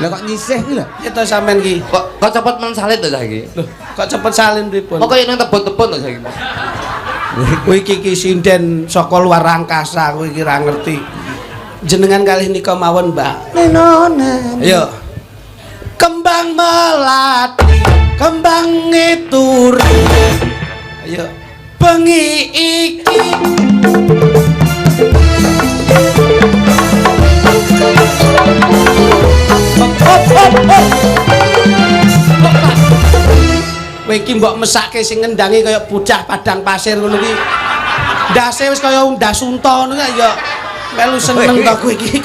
Lah kok nyisih ki lho. Ya to sampean ki. Kok cepet men salin to saiki? Loh, kok cepet salin pripun? Kok kaya nang tebon-tebon to saiki? Kowe iki ki sinden saka luar angkasa, kowe iki ra ngerti. Jenengan kalih nika mawon, Mbak. Nenone. Ayo. Kembang melati, kembang turi. Ayo. Bengi iki hop hop hop hop. Kowe iki mbok mesake sing ngendangi kaya bocah padang pasir ngono ki. Ndase wis kaya ndas unta ngono ya melu seneng to kowe iki.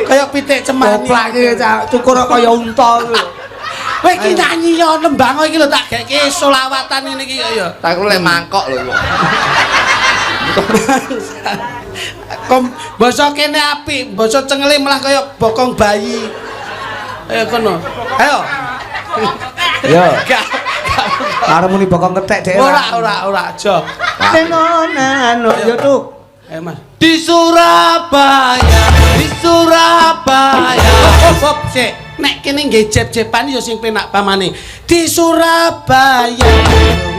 Kaya pitik cemani. Koplak iki cukur kaya unta kuwi lho. Kowe iki nyanyi yo nembang iki lho tak geke selawatan ngene iki ya. Tak lek mangkok lho kok. Kom basa kene apik, basa cengele malah kaya bokong bayi. Ayo kono. Ayo. Yo. Gak. Arep muni bokong kethek dhek. Ora ora ora aja. Nenonan yo tuk. Ayo Mas. Di Surabaya, di Surabaya. Hop hop sik. Nek kene nggih jeb-jeban ya sing penak pamane. Di Surabaya.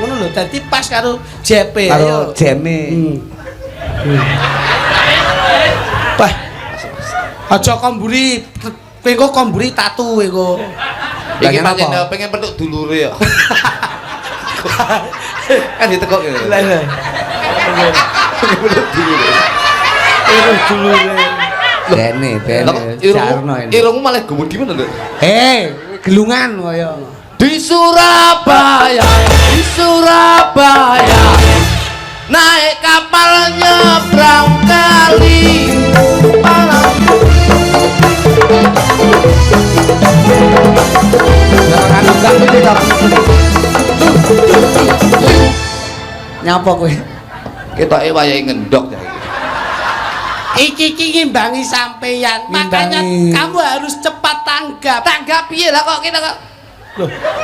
Ngono lho, dadi pas karo jepe. Karo jeme. Wah. Aja komburi, kowe engko komburi tatu kowe engko. Iki Pengen pancen apa? pengen petuk dulure ya. Kan ditekok ngene. Lah lah. Pengen petuk dulure. Irung dulure. Bene, Lah kok bene. irungmu Jarno ini. irungmu malah gumudi men lho. Hei, gelungan kaya. Di Surabaya, di Surabaya. Naik kapal nyebrang kali. Malam Nyapa kowe? Ketoke wayahe ngendhok ya iki. Iki iki ngimbangi sampeyan. Makanya Ngimbangi. kamu harus cepat tanggap. Tanggap piye lah kok kita kok.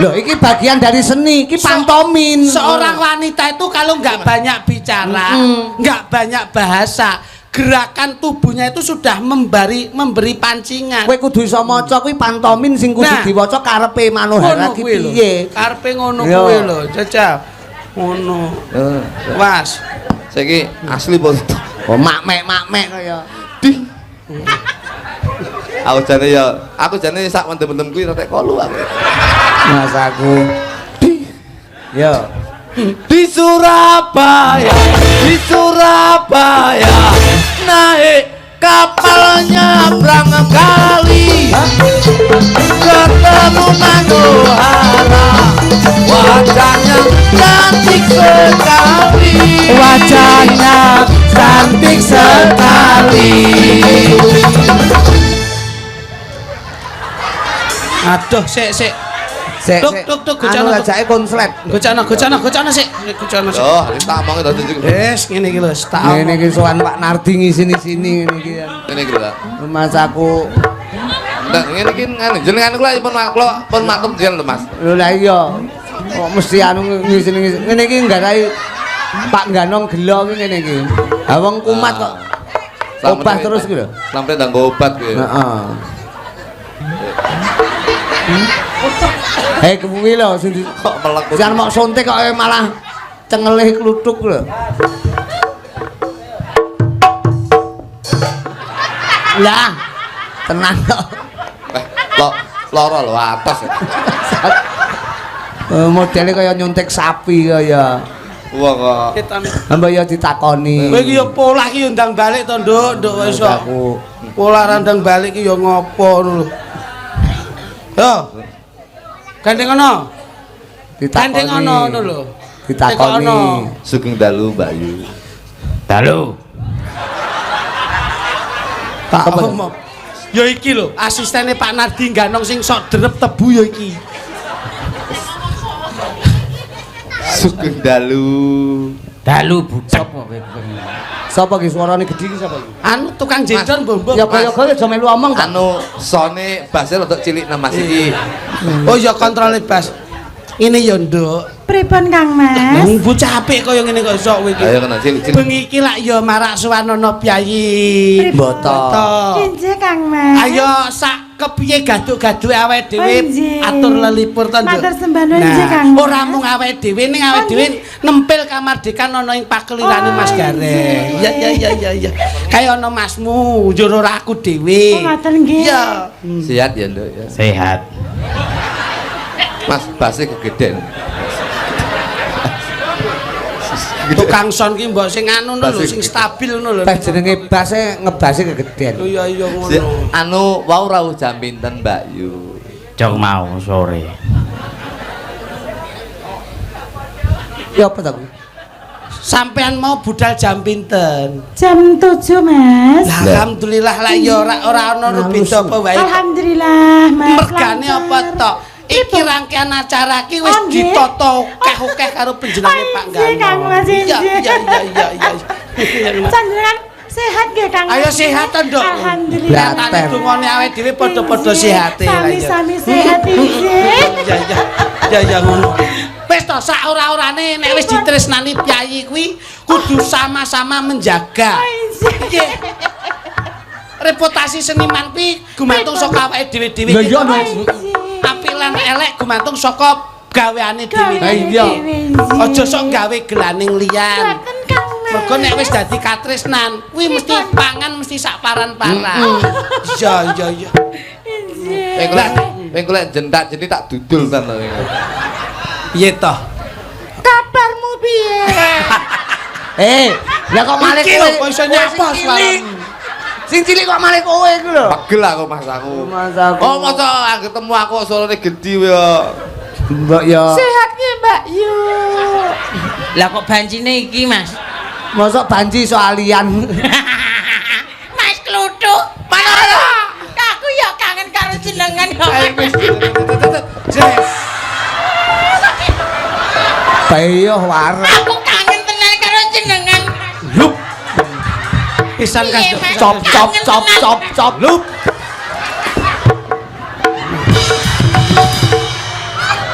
Loh, iki bagian dari seni, iki pantomin. Seorang wanita itu kalau nggak banyak bicara, nggak banyak bahasa, gerakan tubuhnya itu sudah memberi pancingan. Kowe kudu iso maca kuwi pantomin sing kudu Nah. diwaca karepe Manohara Ngono ki kuwi lho. piye. Karepe ngono Yo. kuwi lho, jajal. Ngono. Was. Saiki asli po. Oh, mak-mek-mak-mek kaya. Di. Aku jane ya, aku jane sak mendem-mendem kuwi retek kolu aku. Mas aku. Yo. Di Surabaya, di Surabaya, naik kapal nyebrang kali, ketemu Manohara, wajahnya cantik sekali, Wajahnya cantik sekali. Aduh, sik sik. Sik, Tuk, sik. tuk, tuk, Anu gocano, tuk. lajake konslet. Gocano, gocano, gocano sik. Gocano sik. Oh, ini tak omongi tadi juga. Wis ngene iki lho, tak Ngene omong. iki sowan Pak Nardi ngisini-sini ngene iki. Ngene iki lho. Mas aku. Nah, ngene iki ngene jenengan kula pun kula pun maklum jenengan lho, Mas. Lho lah iya. Kok mesti anu ngisini-ngisini. Ngene iki nggarai Pak Ganong gelo ki ngene iki. Ha wong kumat kok obah terus ki lho. Sampe ndang obat kuwi. Heeh. Hei kuwi lho sing Kok melek. Jangan mok suntik kok malah cengelih kluthuk lho. Lah, tenang kok. Lo loro lho atas. Modele kaya nyuntik sapi kaya. Wong kok. Hamba ya ditakoni. Kowe iki ya polah iki ya ndang balik to, Nduk, Nduk wis kok. Aku Polah ra ndang balik iki ya ngopo ngono lho. Yo. Gandeng ono. ditakoni. Gandeng ono ngono lho. Ditakoni. Sugeng dalu Mbak Yu. Dalu. Tak omong. Ya iki lho, asistene Pak Nardi Ganong sing sok drep tebu ya iki. Sugeng dalu. Dalu bucek kok kowe. Sapa ki suarane gedhi ki sapa ki? Anu tukang jendon mbok-mbok. Ya kaya-kaya aja melu omong kok. Anu sone base rada cilik nang Mas iki. Oh ya kontrole bas. Ngene ya, Nduk. Pripun Kang Mas? Wong bocah apik kaya ngene kok iso kowe iki. Ayo kena cilik cilik. Bengi iki lak ya marak sowan ana piyayi. Pripun? Boto. Injih Kang Mas. Ayo sak kepiye gaduk-gaduke awake dhewe Oh, injih. atur lelipur to, Nduk. Matur sembah nuwun, injih, Kang Mas. Ora mung awake dhewe ning awake Oh, dhewe nempel kamardikan ana ing pakelirane Oh, Mas Gareng. injih. Ya ya ya ya ya. Kaya ana masmu, njur ora aku dhewe. Oh, ngoten nggih. Iya. Sehat ya, Nduk ya. Sehat. Mas, base kegeden. Tukang son ki mbok sing anu lho, Base sing stabil ngono lho. Pas jenenge base ngebase kegeden. Oh, iya iya ngono. Anu wau rawuh jam pinten, Mbak Yu? Jok mau sore. Ya apa ta kuwi? Sampean mau budal jam pinten? Jam 7 Mas. Lah, alhamdulillah lah ya ora ora ana beda apa wae. Alhamdulillah Mas. Mergane lancar. apa tok? Iki rangkaian acara ki wis Oh, nggih. ditata akeh-akeh karo panjenengane Oh, Pak injih, Gano. Kang Mas, Iya injih. iya iya iya iya. Panjenengan sehat nggih Kang? Ayo Mas? sehat to, Nduk. Alhamdulillah. Nyatane dungane awake dhewe padha-padha Injih. sehate lah ya. Sami-sami sehat injih. Iya iya. Iya iya ngono. Wis to sak ora-orane nek wis ditresnani piyayi kuwi kudu sama-sama menjaga. Oh, injih. Nggih. Reputasi seniman kuwi gumantung saka awake dhewe-dhewe. Lah iya, Mas. Apik lan elek gumantung saka gaweane dhewe. Lah iya. Aja sok gawe gelaning liyan. Mboten Kang Mas. Mergo nek wis dadi katresnan, kuwi mesti pangan mesti sak paran-paran. Iya iya iya. Injih. Ping golek jentak jadi tak dudul tan lho. Piye toh? Kabarmu piye? Eh, lah kok malih Iki lho kok iso nyapa suaramu. Sing cilik kok malih kowe iku lho. Pegel aku Mas aku. Mas aku. Oh, masa aku ketemu aku suarane gedhi ya. Mbok ya. Sehat nggih Mbak Yu. Lah kok bancine iki, Mas? Mosok banci iso alian. Mas Kluthuk. Mana? Aku ya kangen karo jenengan kok. Yes. Bayo waras. Aku kangen tenan karo jenengan. Lup. Pisan Piye, kas. Mas? Cop cop cop cop cop. Lup.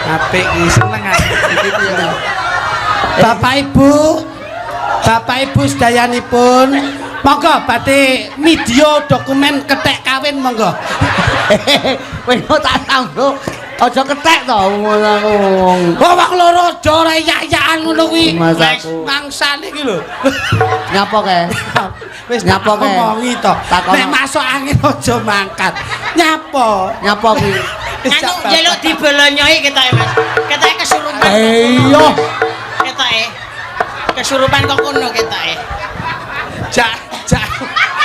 Apik iki seneng aku. Bapak Ibu, Bapak Ibu sedayanipun, monggo badhe video dokumen kethek kawin monggo. Kowe kok tak sambung. Aja kethek to ngono aku. Wong wong loro aja ora yak-yakan ngono kuwi. Mas aku. Mangsane iki lho. Nyapa kae? Wis tak Nyapa kae? omongi to. Takono. Nek masuk angin aja mangkat. Nyapa? Nyapa kuwi? Wis Anu jak njaluk dibolonyoi ketoke, Mas. Ketoke kesurupan. Iya. Ketoke. Kesurupan kok kono ketoke. Jak jak.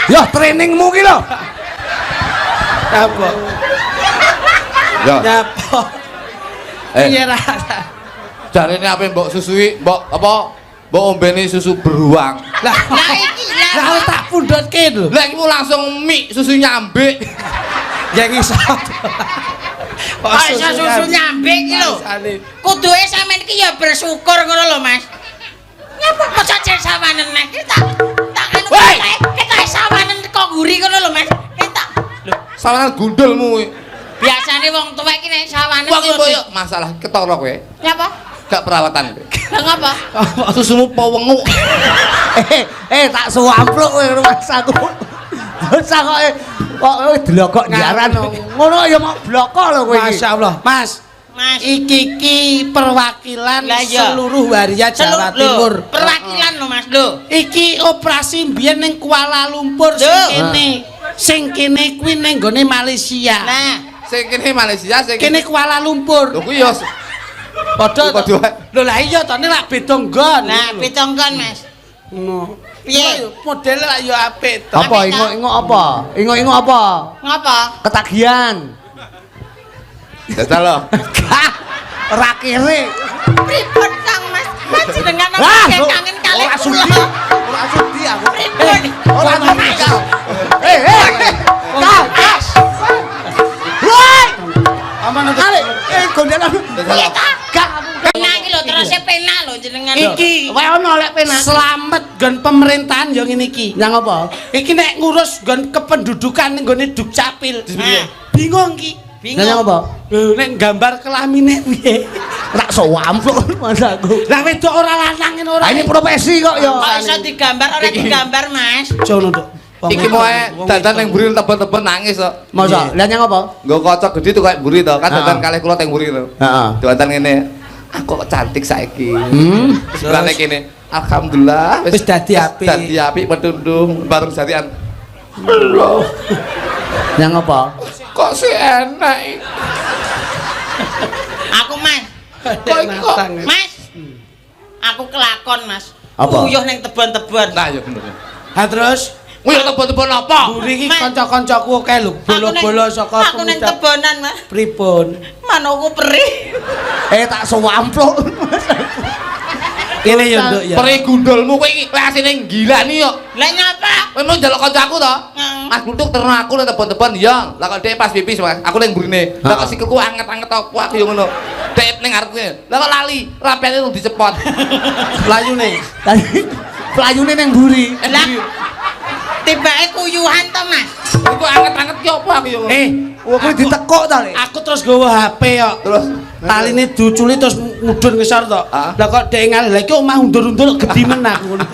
Yo trainingmu ki lho. Nyapa? Ya. Nyapa? Eh. Piye ra? Jarene ape mbok susui, mbok apa? Mbok ombeni susu beruang. Lah Lah iki lah. lah tak pundhutke lho. Lah iku langsung mik susu nyambik. Ya ngisor. Kok iso susu nyambik iki lho. Mangsane. Kuduke sampean iki ya bersyukur ngono lho, Mas. Nyapa kok cek sawanen neh iki tak tak anu Woi! ketoke sawanen kok nguri ngono lho, Mas. Ketok. Sawanan gundulmu kuwi. Biasane wong tuwek iki nek sawanen Wong mbok yo masalah ketara kowe. Nyapa? Gak perawatan kowe. Lah ngapa? Susumu pewenguk. Eh, tak suampluk kowe rumah aku. Dosa kok kok kowe delokok jaran ngono ya mau bloko lho kowe iki. Masya Allah, Mas. Mas. Iki ki perwakilan Lah iya. seluruh waria Jawa Lho, Timur. Perwakilan lho, Mas. Lho. Iki operasi mbiyen ning Kuala Lumpur sing Lho. kene. Sing kene kuwi ning nggone Malaysia. Nah, Sing kene Malaysia, sing Kene Kuala Lumpur. Lho kuwi yo Padha Padha to. wae. Lho lah iya to nek lak beda nggon. nah pitongkon, Mas. Ngono. Piye? Modele lak ya apik to. Apa inguk-inguk apa? Inguk-inguk apa? Ngapa? Ketagihan. Jajal lho. Gak ora kere. Pripun Kang Mas? Mas jenengan Lah, apa lho, kangen kalih ora sudi. kula? Ora sudi aku. Pripun? Ora sudi. Eh, eh. Kak, kak. Woi! Aman untuk Ale, gondelan. Jajal lho. Gak Penak iki lho, terus penak lho jenengan. Iki wae ono lek penak. Slamet nggon pemerintahan ya ngene iki. Nyang apa? Iki nek ngurus nggon kependudukan ning nggone Dukcapil. Nah. Bingung iki. Nyang apa? Lho nek gambar kelamine piye? Tak sowampluk Mas aku. Lah wedok ora lanang ngene ora. Ini profesi kok ya. Kok iso digambar ora digambar, Mas? Jono, Nduk. Iki moe dandan ning mburi teben-teben nangis kok. Masa? Lah nyang apa? Nggo kaca gedhe tuh kayak mburi to, kan dandan kalih kula teng mburi to. Heeh. Dandan ngene. Aku kok cantik saiki. Sebelane kene. Alhamdulillah wis dadi apik. Dadi apik petundung bareng jarian. Nyang apa? Kok sih enak iki. Aku, Mas. Kok iki kok Mas. Aku kelakon, Mas. Apa? Uyuh ning tebon-tebon. Nah, ya bener. Ha terus Nguyuh tebon-tebon apa? Mburi iki kanca-kancaku akeh lho, bolo-bolo saka aku ning tebonan, Mas. Pripun? Manukku perih. Tak sewampluk. Kene ya, Nduk ya. Perih gundulmu kowe iki lek asine gilani yo. Lah nyapa? Kowe mau njaluk kancaku to? Mas Gluduk terno aku ning tebon-tebon ya. Lah kok dhek pas pipis, Mas. Aku ning mburine. Lah kok sikilku anget-anget apa aku yo ngono. Dhek ning ngarepku. Lah kok lali, rapene rung dicepot. Playune. Playune ning mburi. Lah tibake kuyuhan to, Mas. Iku anget-anget ki apa aku yo ngono. Kuwi ditekuk ta, Le. Aku terus nggawa HP kok. Terus taline diuculi terus mudhun ngisor to. Lah kok dhek ngalih. Lah iki omah undur-undur gedhi men aku ngono.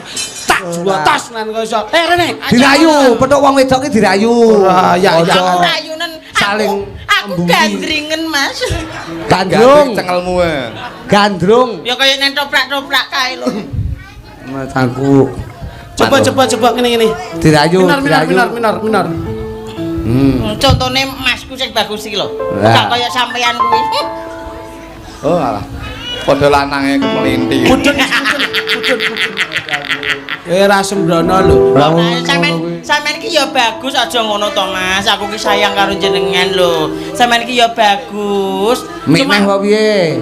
Tak juatas nang kok iso. Rene. Dirayu, petuk wong wedok ki dirayu. Ora, ya ya. Aku rayunen. Saling aku gandringen, Mas. Gandrung cengelmu. Gandrung. Ya kaya nang toprak-toprak kae lho. Mas aku. Coba ngene-ngene. Dirayu, minor. Contone masku sing bagus iki lho. Gak kaya sampean kuwi. Oh alah. Padha lanange kemelinti. Mudhun. Ora sembrono lho. Sampean iki ya bagus aja ngono to, Mas. Aku ki sayang karo jenengan lho. Sampean iki ya bagus. Cuma kok piye?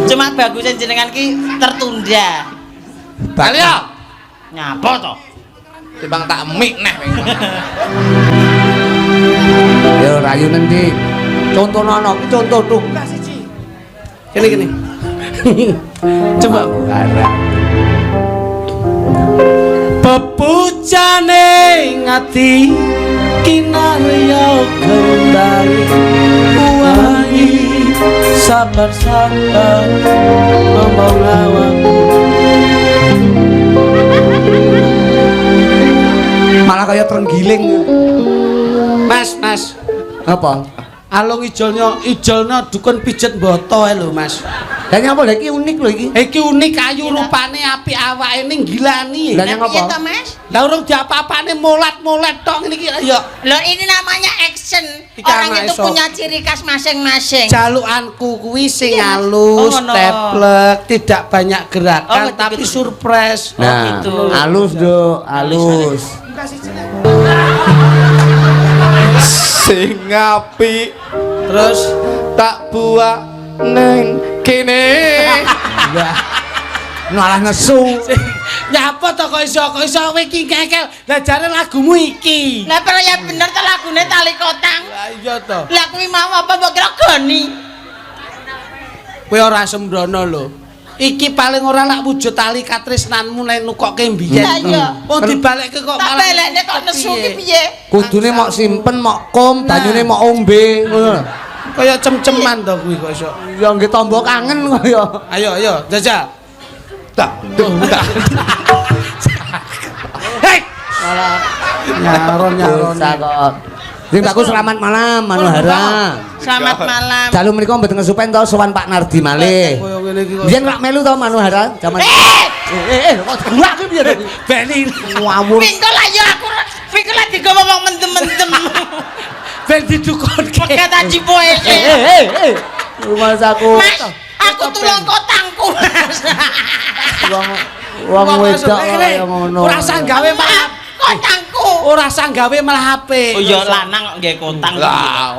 Cuma bagusnya jenengan ki tertunda. Bali ya. Nyapa to? Timbang tak mik neh. Yo rayu nanti. Contohno ana ki contoh tuh. Kene. Coba. Pepujane ngati kinarya kembali wangi sabar-sabar ngomong awakku. Malah kaya trenggiling. Mas. Apa? Alung ijolnya dukun pijet boto lho, Mas. Lah nyapa lha iki unik lho iki. Iki unik ayu rupane apik awake ning gilani. Lah nyapa? Piye to, Mas? Lah urung diapa-apane molat-molet tok ngene iki ya. Lho ini namanya action. Orang itu punya ciri khas masing-masing. Jalukanku kuwi sing halus, teplek, tidak banyak gerakan tapi surprise. Nah, halus, Nduk, halus. Sing apik terus tak buak neng kene. Malah nesu. Nyapa to kok iso kowe iki ngekel. Lah jare lagumu iki. Lah pero ya bener to lagune tali kotang. Lah iya to. Lah kuwi mau apa mbok kira goni. Kowe ora sembrono lho. Iki paling ora lak wujud tali katresnanmu nek nukokke mbiyen. Lah iya. Wong dibalekke kok malah. Tak balekne kok nesu ki piye? Kudune mok simpen, mok kom, banyune mok ombe ngono lho. Kaya cem-ceman to kuwi kok iso. Ya nggih tombo kangen kaya. Ayo jajal. Tak. Hei. Malah nyaron-nyaron kok. Sing bagus selamat malam Manohara. Selamat malam. Dalu menika mboten kesupen to sowan Pak Nardi malih. Biyen rak melu to Manohara jaman. Kok gerak ki piye to? Beni ngawur. Pingko lah ya aku pingko lah digowo wong mendem-mendem. Ben didukunke. Pegat aji poe. Mas aku. Mas, aku tulung kotangku, Mas. Wong wedok kaya ngono. Ora usah gawe malah kotangku. Ora usah gawe malah apik. Oh ya lanang kok nggae kotang. Lah,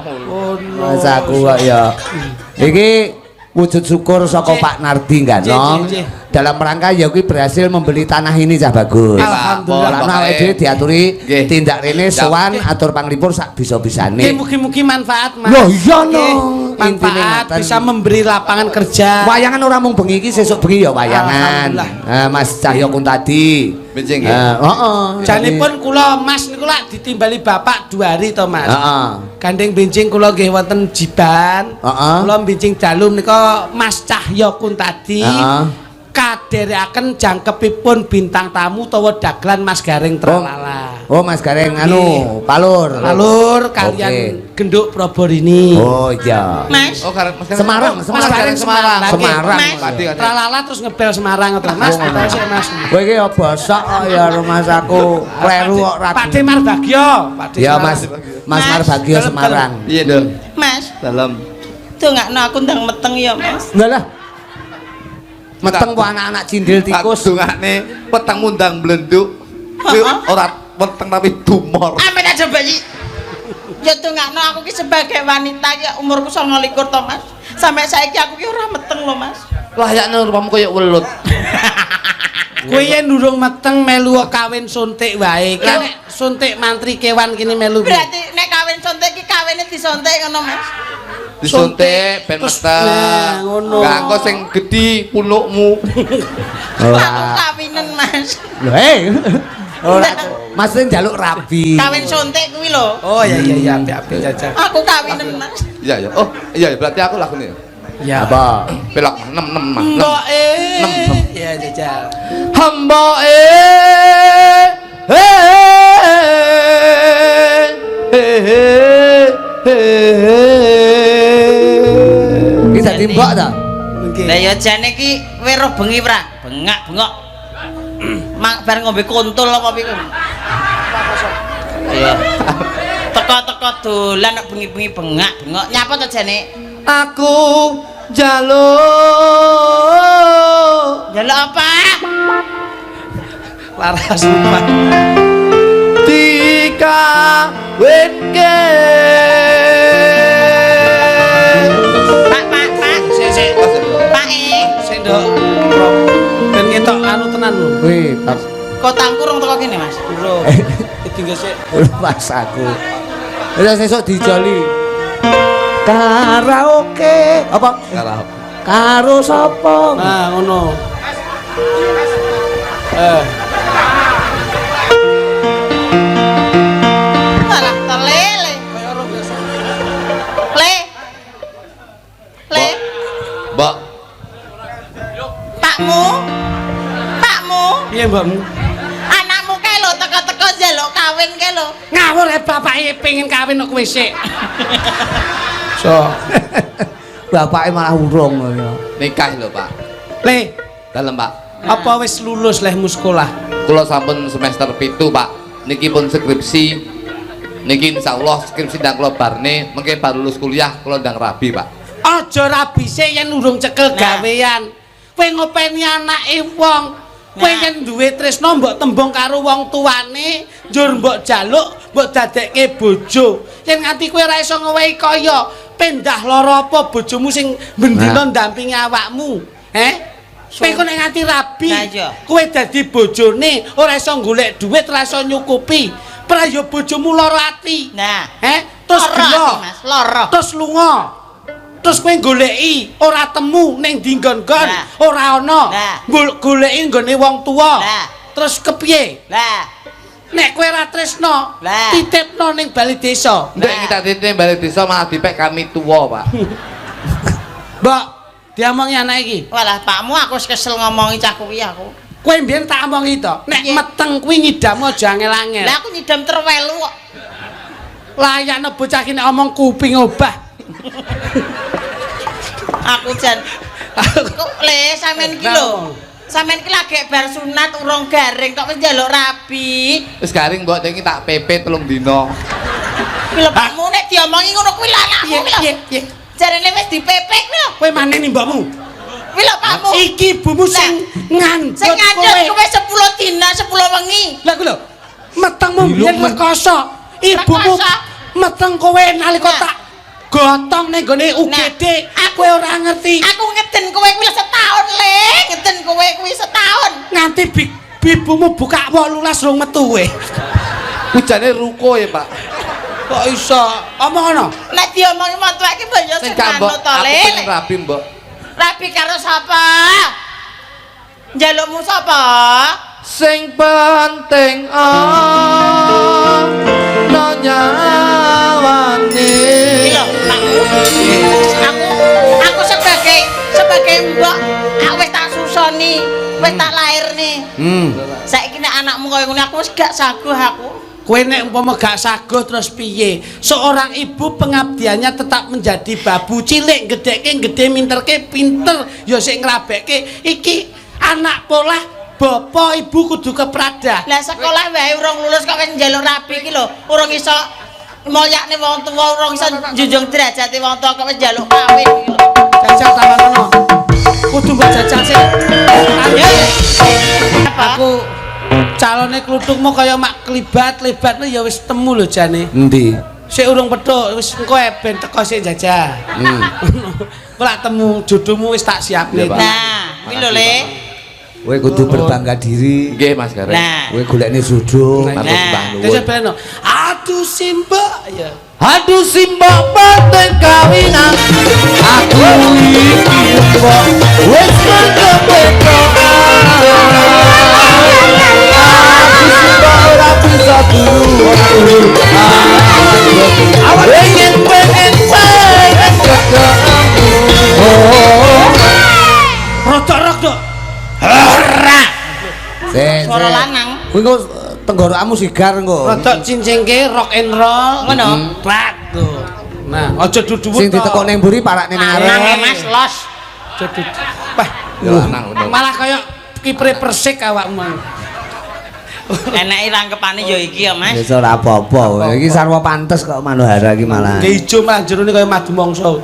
Mas aku kok ya. Iki wujud syukur saka Pak Nardi Ganong. dalam rangka ya kuwi berhasil membeli tanah ini, cah bagus. Alhamdulillah. Lah awake dhewe diaturi Nggih. tindak rene Siap. sowan atur panglipur sak bisa-bisane. Nggih, mugi-mugi manfaat, Mas. Loh, iya no. Nggih, Intine manfaat ngoten. bisa memberi lapangan kerja. Wayangan ora mung bengi iki, sesuk bengi ya wayangan. Alhamdulillah. Mas Cahyo Kuntadi. Benjing nggih. Heeh. Janipun kula Mas niku lak ditimbali bapak 2 hari to, Mas. Heeh. Gandeng benjing kula nggih wonten Jiban. Heeh. Kula benjing dalu menika Mas Cahyo Kuntadi. Heeh. Kaderekaken jangkepipun bintang tamu utawa dagelan Mas Gareng Tralala. Oh, Mas Gareng anu, Palur. Palur kalian Oke. Genduk Proborini. Oh iya. Mas. Oh, Gareng Mas Gareng. Semarang, Oh, Semarang. Mas Gareng Semarang. Lagi. Semarang. Mas. Padi, Padi. Tralala terus ngebel Semarang ngoten. Mas, Oh, ngono. bebal sik, Mas. Kowe iki ya bosok kok ya rumasaku kleru kok ragu. Pakde Marbagyo, Pakde Ya Semarang. Mas, Mas Mas, Marbagio dalem, Semarang. Iya, Dul. Mas, Dalem. dongakno aku ndang meteng ya, Mas. Enggak lah. Meteng po anak-anak cindil tikus. Dungane peteng mundang blenduk. Kuwi ora peteng tapi tumor. Amin aja bayi. Ya dongakno aku ki sebagai wanita ki umurku 29 to, Mas. Sampai saiki aku ki ora meteng lho, Mas. Layakne rupamu koyo welut. Kowe yen durung meteng melu kawin suntik wae. Kan nek suntik mantri kewan kene melu. piye? Berarti nek kawin suntik ki kawine disontek ngono, Mas. Disuntik ben Terus, meteng. nah, ngono. Lah engko sing gedhi punukmu. Aku Ora. kawinen, Mas. Lho, eh. Ora. Maksudnya njaluk rabi. Kawin suntik kuwi lho. Oh iya iya iya, apik-apik jajal. Aku kawinen, Mas. Iya ya. Oh, iya ya berarti aku lagune. Ya. Apa? Pelok 6 6 Mas. Mbok eh. Nem, nem. Ya jajal. Hamba eh eh eh Iki dadi mbok ta? Nggih. Lah ya jane iki weruh bengi pra, bengak-bengok. Mak bar ngombe kontol apa piye kuwi? Iya. Teko-teko dolan nek bengi-bengi bengak-bengok. Nyapa to jane? Aku jaluk Njaluk apa? Laras lupa. dikawinke. Pak, Pak, Pak. Sik sik Pak e, sik nduk. Ben ketok anu tenan lho. Kuwi pas kotangku rong teko kene, Mas. Durung. Ditinggal sik. pas aku. Wis sesuk dijoli. Karaoke apa? Karaoke. Karo sapa? Nah, ngono. Eh, Alah, telele. Le. Le, Mbok, pakmu. Pakmu, piye mbokmu? anakmu kae lho teko-teko njaluk kawin kae lho. Ngawur e bapake pengen kawin kok kowe sik. So, Bapake malah urung ngono. nikah lho, Pak. Le, Dalem, Pak. apa wis lulus lehmu sekolah? Kula sampun semester 7, Pak. Niki pun skripsi. Niki insyaallah skripsi ndang kula barne, mengke bar lulus kuliah kula ndang rabi, Pak. Aja rabi sik yen urung cekel Nah. gawean. Kowe ngopeni anake wong. Kowe Nah. yen duwe tresno mbok tembung karo wong tuane, njur mbok jaluk, mbok dadekke bojo. Yen nganti kowe ora iso ngewehi kaya pendah lara apa bojomu sing bendina Nah. ndampingi awakmu? Heh? Kowe kok nek nganti rabi, Nah, iya. kowe dadi bojone ora iso golek dhuwit, ora iso nyukupi. Prayo bojomu lara ati. Nah, Heh? Terus lara gelo. ati, Mas, lara. Terus lunga. Terus kowe goleki ora temu ning ndi nggon-nggon, Nah. ora ana. Nah. Goleki nggone wong tuwa. Nah. Terus kepiye? Lah, Nek kowe ora tresno, Lah. titipno ning bali desa. Ndek kita titip balik desa malah dipek kami tuwa, Pak. Mbok, diomongi anak iki. walah pakmu aku wis kesel ngomongi cah kuwi aku. Kowe mbiyen tak omongi to, nek Piye? meteng kuwi ngidammu aja angel-angel. Lah aku nyidam terwelu kok. Layakno bocah ki nek omong kuping obah. Aku jan kok le sampean iki lho. Sampean iki lagi bar sunat urung garing kok wis njaluk rabi. Wis garing mbok iki tak PP 3 dina. Kuwi lho pakmu nek diomongi ngono kuwi lho anakmu Piye kuwi lho. piye piye. Jarene wis dipepek kuwi lho. Kowe maneh nih mbokmu. Kuwi lho pakmu. Iki ibumu sing ngandhut Sing ngandhut kowe. kowe 10 dina 10 wengi. Lah kuwi lho, metengmu mbiyen rekoso. Ibumu Rekoso. meteng kowe nalika Nah. tak Gotong ning gone UGD, kowe ora ngerti. Aku ngeden kowe kuwi setahun, Le. Ngeden kowe kuwi setahun. Nganti bibumu buka 18 rong metu kowe. Ujane ruko ya, Pak. Kok iso? Omong ngono. Nek diomongi wong tuwek ki mbok yo Sing gak mbok, manut to, aku Le. pengen rabi, Mbok. Rabi karo sapa? Njalukmu sapa? Sing penting ana nyawane. Iki lho, aku sebagai mbok, aku wis tak susoni, wis tak lairne. Saiki nek anakmu kaya ngono aku wis gak saguh aku. Kowe nek umpama gak saguh terus piye? Seorang ibu pengabdiannya tetap menjadi babu cilik, gedhekke gedhe minterke pinter, ya sik ngrabekke. Iki anak polah bapak ibu kudu kepradah. Lah sekolah wae urung lulus kok wis njaluk rabi iki lho, urung iso moyakne wong tuwa, urung iso njunjung derajate wong tuwa kok wis njaluk kawin iki lho. Jajal tawanana. Kudu mbok jajal sik. Aku calone kluthukmu kaya mak klibat-libat ya wis temu lho jane. Endi? Sik urung petuk, wis engko ben teko sik jajal. Engko lak temu jodohmu wis tak siapne. Iya, Pak. Nah, kuwi lho Le. Kowe kudu berbangga diri. Nggih, Mas Gareng. Nah. Kowe golekne jodoh. Matur Nah. sembah nuwun. Jajal beno. Aduh simbok ya. Aduh simbok penting kawinan. Aku iki mbok wis kepetokan. Aku simbok ora bisa turu. Pengen pengen pengen ketemu. Rodok rok, Dok. Sik, Suara sik. lanang. Kuwi engko tenggorokanmu sigar engko. Rodok cincingke rock and roll. Ngono. Plat tuh. Nah, aja duduwur. Sing ditekuk ning mburi parakne ning Lanang arep. e Mas los. Aja dudu. Wah, Ya lanang ngono. malah kaya kipre Persik awakmu. Enake rangkepane ya iki ya Mas. Wis ora apa-apa. Iki sarwa pantes kok Manohara iki malah. Ge ijo malah jerone kaya madu mongso.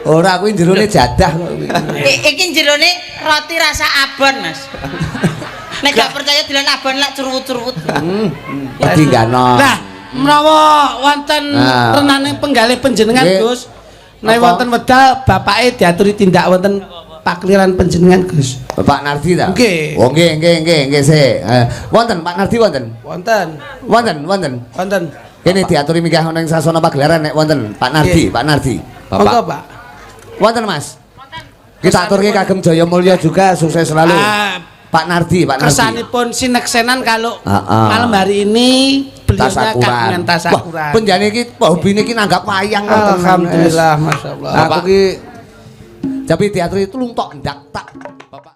Ora kuwi jerone jadah kok kuwi. Iki jerone roti rasa abon Mas. Nek gak percaya dolan abon lak curwut-curwut. Wedi gano. Lah, menawa wonten Nah. renaning penggalih panjenengan, Nggih. Gus. Nek Apa? wonten wedal bapake diaturi tindak wonten pakliran panjenengan, Gus. Bapak Nardi ta? Nggih. Oh nggih nggih nggih nggih sik. Wonten Pak Nardi wonten. Wonten, Wonten wonten. wonten. Kene diaturi minggah ana ing sasana pagelaran nek wonten Pak Nardi, Nggih. Pak Nardi. Monggo, Pak. Wonten Mas. Kita aturke kagem Jaya Mulya juga sukses selalu. Ah, Pak Nardi, Pak Nardi. Kesanipun sineksenan kalau Ah, ah. malam hari ini beliaunya Tasakuran. kagungan tasakuran. Wah, penjane iki hobine iki nanggap wayang kok tenan. Alhamdulillah, masyaallah. Aku ki tapi diaturi tulung tok ndak tak. Bapak